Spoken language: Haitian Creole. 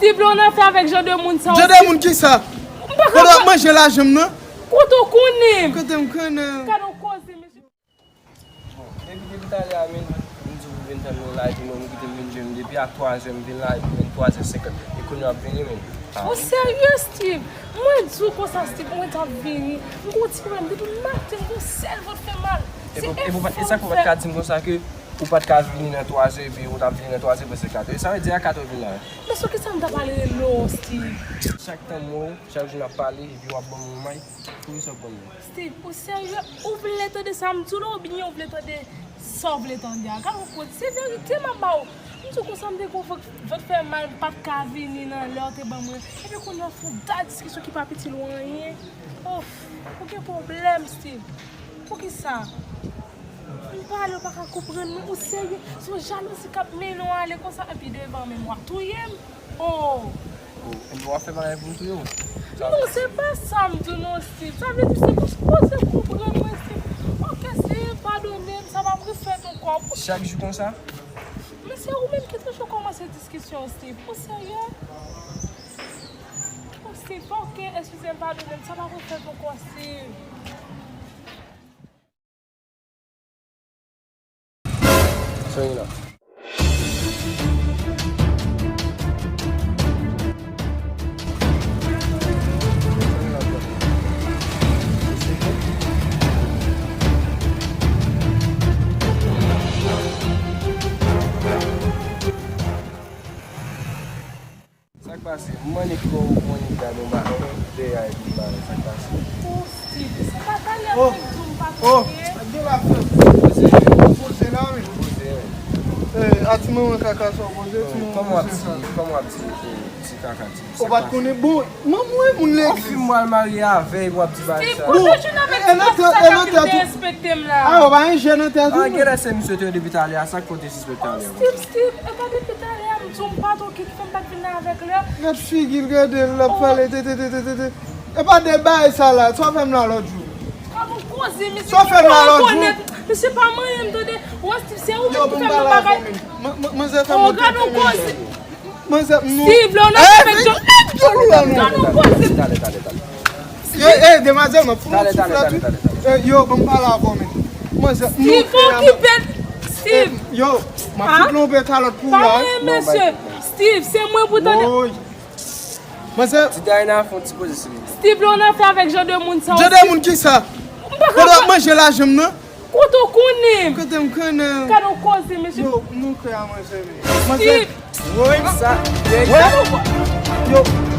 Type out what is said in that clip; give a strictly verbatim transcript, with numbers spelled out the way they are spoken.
Steve, lè w nan afè avèk jan de moun sa yo, Jan de moun ki sa? M pa Kote w ap manje lajan m nan? Kote w konnen? Kote m konnen? Gade yon koze, mesye. Bon, depi, depi talè a, men, m di w pou vin tann mwen la, epi mwen, m kite m vin jwenn depi a twa zè, m vin la, epi venntrwa zè senkant, e kounye a w ap vini, men. Ah. Ou serye, Steve? Mwen di w konsa, Steve, mwen t ap vini. M gon ti pwoblèm. Depi maten, m gon sèl vant fè mal. Se enfòm m fè. E pou, e pou, e sa k fè w pa t ka di m konsa ke ou pa t ka vini nan twa zè, epi ou t ap vini nan twa zè prèske kat è? Sa vle di a kat è w vin la. Men sou kisa m ta pral rele w, Steve? Chak tan m wè w, chak jou n ap pale, epi w ap ban m yon may. Poukisa w pran m? Steve, ou serye? Ou vle tande sa m di w la oubyen ou vle tande sa w vle tande a? Gade yon koze, se verite m ap ba w. M di w konsa m te gon vant, vant fè mal, m pa t ka vini nan lè w te ban mwen. Epi kounye a w fè yon dat diskisyon ki pa itil w anyen. Of, ou gen pwoblèm, Steve. Poukisa? M pale, ou pa ka konprann mwen, ou serye? Se yon jalouzi k ap mennen w ale konsa, epi devan menm w ap touye m. Oh! Oh, enben w ap fè bagay pou m touye w? Non, se pa sa m di w non, Steve. Sa vle di se pou, pou se konprann mwen, Steve. Ok, Steve, padone m, sa p ap refèt ankò. Chak jou konsa? Men se ou menm ki toujou kòmanse diskisyon, Steve. Ou serye? Oh, Steve, ok, eskize m, padone m, sa p ap refèt ankò, Steve. Soyez là. Sa k pase? M mande kò ou, ou mande gade yon ba-, yon dèyè epi m ba ou. Sa k pase? Oh, Steve, se pa talè mwen di w m pa konnen. Poze, poze la, wi. Poze, wi. Eh, a ti manman kaka sa w poze, ti manman poze sa. Kòman w ap di, kòman w ap di, eh, ti kaka, ti... Ou pa t konnen? Bon, manman w e moun legliz. Ou fin m pral marye avè l, w ap di bagay sa. Steve, kote w jwenn avèk ti pastè sa ki derespekte m la? Ah, ou pa gen jèn nan tèt ou? Ah, genlè se misye te depi talè a, sa k fè w te Steve, Steve, e pa depi talè a m di w m pa t oke ki fè m pa t vin la avèk lè. Gad figi l, gade l, l ap pale, te, te, te, te, te, te. E pa de bagay sa la, sa w fè m la lòt jou. Gad yon koze, mesye, sa w fè m la lòt jou. Mesye pa manyen m, tande. Wè, Steve, se ou menm ki fè m nan bagay. Yo, bon, m pale avè w menm. Manzè fè m yon tete, mesye. Manzè, nou. Steve, lè w nan afè avèk John. Gad yon koze. Talè, talè, talè. Yo, eh, demwazèl, m ap fout yon souf la tou. Eh, yo, ban m pale avè w, men. Manzè, nou Steve, okipe l. Steve. Eh, yo, m ap fout lonbe kalòt pou ou la, wi. Pa mwen, mesye. Steve, se mwen pou tande. Woy. Manzè. Ti Diana fè yon ti koze sou li. Steve, lè w nan afè avèk jan de moun sa yo, Steve. Jan de moun ki sa? M pa ka. Kote w ap manje lajan m nan? Kote w konnen? Kote m konnen? Gad yon koze, mesye. Yo, nou kwè a manzè, men. Manzè. Steve! Woy, sa. Woy! Yo!